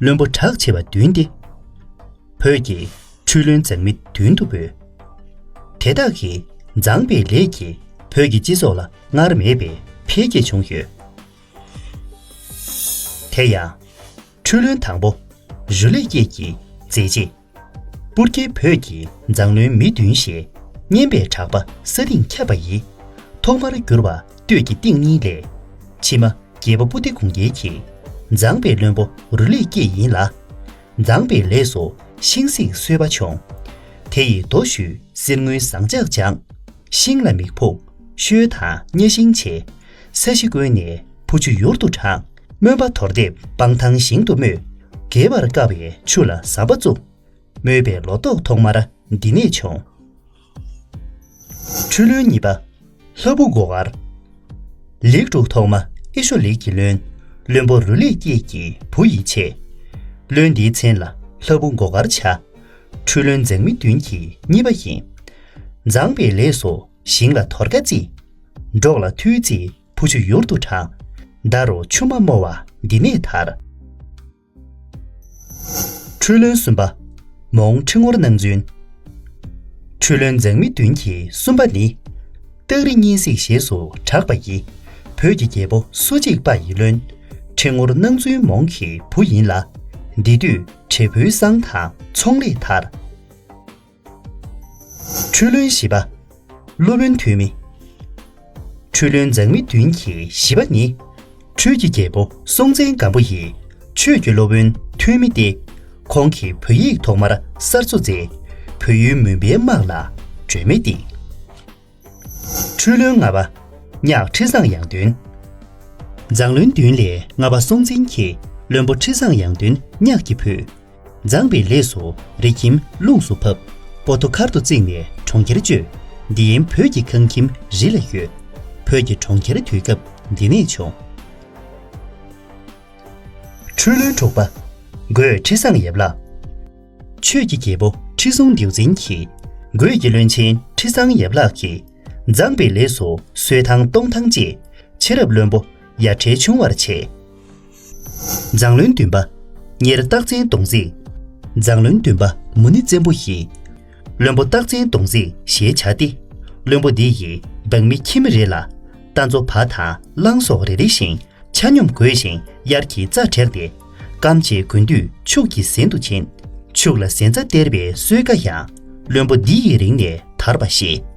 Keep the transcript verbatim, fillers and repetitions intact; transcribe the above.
བློན་པོ་གྲགས་ཆེ་བ་བདུན་ཏེ། བོད་ཀྱི་འཕྲུལ་བློན་མཛངས་མི་བདུན་དུ་འབོད། དེ་དག་གིས་མཛངས་པའི་ལས་ཀྱིས་བོད་ཀྱི་སྤྱི་ཚོགས་ལ་སྔར་མེད་པའི་འཕེལ་རྒྱས་བྱུང་ཡོད། དེ་ཡང་། འཕྲུལ་བློན་དང་པོ་རུ་ལེགས་སྐྱེས་ཀྱི་མཛད་རྗེས། སྤུར་རྒྱལ་བོད་ཀྱི་མཛངས་བློན་མི་བདུན་ཞེས་སྙན་པའི་གྲགས་པ་ས་སྟེང་ཁྱབ་པ་ཡིས་ཐོག་མར་བསྒྱུར་བ་སྟོད་ཀྱི་གཏིང་གཉིས་ལས། ཕྱི་མ་རྒྱལ་པོ་སྤུ་ལྡེ་གུང་རྒྱལ་གྱིས་མཛངས་པའི་བློན་པོ་རུ་ལེགས་སྐྱེས་ཡིན་ལ། མཛངས་པའི་ལས་སུ་ཤིང་གཟིགས་གསོལ་བ་བྱུང་། དེ་ཡི་མདོ་ཞུས་གསེར་དངུལ་ཟངས་ལྕགས་སྦྱངས། ཤིང་ལ་མིག་ཕུག་ཤོལ་དང་གཉའ་ཤིང་བྱས། ས་གཞི་བསྐོན་ནས་ཕུ་ཆུ་ཡུར་དུ་དྲངས། མོན་པ་དོར་འདེབས་སྤང་ཐང་ཞིང་དུ་རྨོས། རྒལ་བར་དཀའ་བའི་ཆུ་ལ་ཟམ་པ་བཙུགས། རྨོས་པའི་ལོ་ཏོག་ཐོག་མར་འདི་ནས་བྱུང་། འཕྲུལ་བློན་གཉིས་པ། ལྷ་བུ་མགོ་དཀར། ལེགས་དྲུག་ཐོག་མ་ཨེ་ཤོ་ལེགས་ཀྱི་བློན། བློན་པོ་རུ་ལེགས་སྐྱེས་ཀྱི་བུ་ཡི་ཆེ། བློན་འདིའི་མཚན་ལ་ལྷ་བུ་མགོ་དཀར་བྱ། འཕྲུལ་བློན་མཛངས་མི་བདུན་གྱི་གཉིས་པ་ཡིན། མཛངས་པའི་ལས་སུ་ཞིང་ལ་དོར་ཁ་བརྩིས། འབྲོག་ལ་ཐུལ་བརྩིས་ཕུ་ཆུ་ཡུར་དུ་དྲངས། མདའ་རུ་ཆུ་མ་རྨོ་བ་འདི་ནས་དར། འཕྲུལ་བློན་གསུམ་པ། མོང་ཁྲི་ངོར་སྣང་བཙུན། འཕྲུལ་བློན་མཛངས་མི་བདུན་གྱི་གསུམ་པ་ནི། སྟག་རི་གཉན་གཟིགས་ཞེས་སུ་གྲགས་པ་ཡི། བོད་ཀྱི་རྒྱལ་པོ་སོ་གཅིག་དཔའ་ཡི་བློན། ཁྲི་ངོར་སྣང་བཙུན་མོང་གི་བུ་ཡིན་ལ། འདི་དུས་བྲེ་ཕུའི་བསང་དང་ཚོང་ལས་དར། འཕྲུལ་བློན་བཞི་པ། སློབ་དཔོན་ཐོན་མི། འཕྲུལ་བློན་མཛངས་མི་བདུན་གྱི་བཞི་པ་ནི། འཕྲུལ་གྱི་རྒྱལ་པོ་སྲོང་བཙན་སྒམ་པོ་ཡི་ཆོས་ཀྱི་སློབ་དཔོན་ཐོན་མི་སྟེ། ཁོང་གིས་བོད་ཡིག་ཐོག་མར་གསར་བཟོ་མཛད། བོད་ཡུལ་མུན་པའི་དམག་ལ་སྒྲོན་མེ་བཏེགས། འཕྲུལ་བློན་ལྔ་པ། གཉགས་ཁྲི་བཟང་ཡང་སྟོན། མཛངས་བློན་བདུན་ལས་ལྔ་པ་སྲོང་བཙན་གྱིས་བློན་པོ་ཁྲི་བཟང་ཡང་སྟོན་གཉགས་ཀྱི་བུས། མཛངས་པའི་ལས་སུ་རི་ཁྱིམ་ལུངས་སུ་ཕབ། པོ་ཏོ་མཁར་དུ་བརྩིགས་ནས་གྲོང་ཁྱེར་བཅོས། འདི་ཡན་བོད་ཀྱི་ཁང་ཁྱིམ་རི་ལ་ཡོད། བོད་ཀྱི་གྲོང་ཁྱེར་དུས་སྐབས་འདི་ནས་བྱུང་། འཕྲུལ་བློན་དྲུག་པ། མགོས་ཁྲི་བཟང་ཡབ་ལགས། ཆོས་ཀྱི་རྒྱལ་པོ་ཁྲི་སྲོང་ལྡེའུ་བཙན་གྱིས་མགོས་ཀྱི་བློན་ཆེན་ཁྲི་བཟང་ཡབ་ལགས་ཀྱིས་མཛངས་པའི་ལས་སུ་གསོལ་ཐང་སྟོང་ཐང་བཅས་ཕྱི་རབས་བློན་པོ་ཡ་བྲལ་ཆུང་བར་བྱས། མཛངས་བློན་བདུན་པ། གཉེར་སྟག་བཙན་གདོང་གཟིགས། མཛངས་བློན་བདུན་པ་མུ་ནེ་བཙན་པོ་ཡིས། བློན་པོ་སྟག་བཙན་གདོང་གཟིགས་ཞེས་བྱ་སྟེ། བློན་པོ་འདི་ཡིས་འབངས་མི་ཁྱིམ་རེ་ལ་རྟ་མཛོ་བ་དང་གླང་སོགས་རེ་རེ་བཞིན་ཆ་སྙོམས་བགོས་ཤིང་དབྱར་གྱི་རྩྭ་བྲེགས་ཏེ། སྐམ་བྱེད་དགུན་དུས་ཕྱུགས་ཀྱི་གཟན་དུ་བྱིན། ཕྱུགས་ལ་གཟན་རྩྭ་སྟེར་བའི་གསོལ་ཀ་ཡང་བློན་པོ་འདི་ཡི་རིང་ནས་དར་བ་ཞེས།